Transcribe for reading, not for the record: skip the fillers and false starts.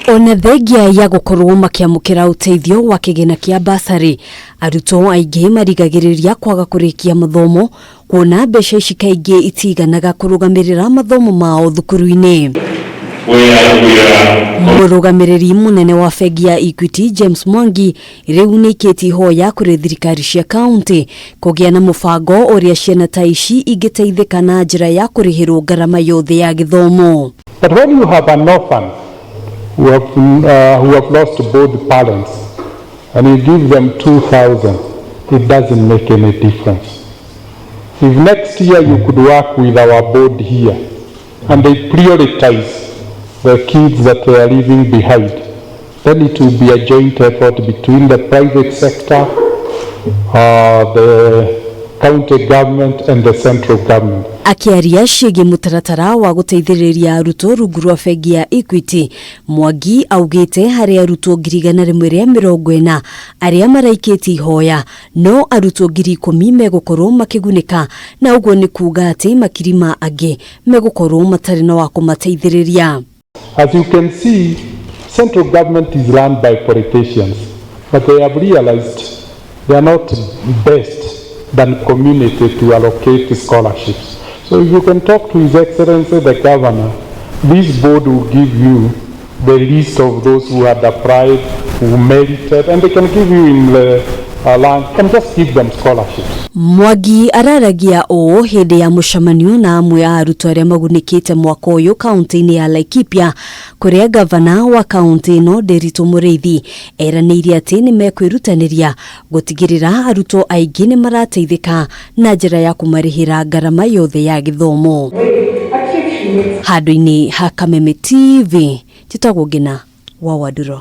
Ona thengia ya gũkorwo makĩamũkĩra ũteithio wa kĩgĩna kĩa basarĩ, arutwo aingĩ marigagĩrĩria kwaga kũrĩkia mathomo kuona mbeca ici kaingĩ itiganaga kũrũgamĩrĩra mathomo mao thukuru-inĩ. Mũrũgamĩrĩri mũnene wa bengi ya Equity James Mwangi rĩu nĩaikĩtie ihoya kũrĩ thirikari cia kaunti kũgĩa na mũbango ũrĩa ciana ta ici ingĩteithĩka na njĩra ya kũrĩhĩrwo ngarama yothe ya gĩthomo. But when you have an orphan who have lost both parents and you give them 2,000, it doesn't make any difference. If next year you could work with our board here and they prioritize the kids that they are leaving behind, then it will be a joint effort between the private sector, the county government and the central government. Akĩaria ciĩgiĩ mũtaratara wa gũteithĩrĩria arutwo rungu rwa bengi ya Equity, Mwangi augĩte harĩ arutwo 140,000 arĩa maraikĩtie ihoya, no arutwo 10,000 megũkorwo makĩgunĩka, na ũguo nĩ kuga atĩ makiri ma angĩ megũkorwo matarĩ na wa kũmateithĩrĩria. As you can see, central government is run by politicians, but they have realized they are not best than community to allocate scholarships. So if you can talk to His Excellency the Governor, this board will give you the list of those who had applied, who merited, and they can give you in the lunch, and just give them scholarships. Mwangi araragia ũũ hĩndĩ ya mũcemanio na amwe a arutwo arĩa magunĩkĩte mwaka ũyũ kaunti-inĩ ya Laikipia, kũrĩa gavana wa kaunti ĩno Nderitu Mũrĩithi eranĩire atĩ nĩ mekwĩrutanĩria gũtigĩrĩra arutwo aingĩ nĩ marateithĩka na njĩra ya kũmarĩhĩra ngarama yothe ya gĩthomo. Handũ-inĩ ha Kameme TV, njĩtagwo Ngina wa Wanduro.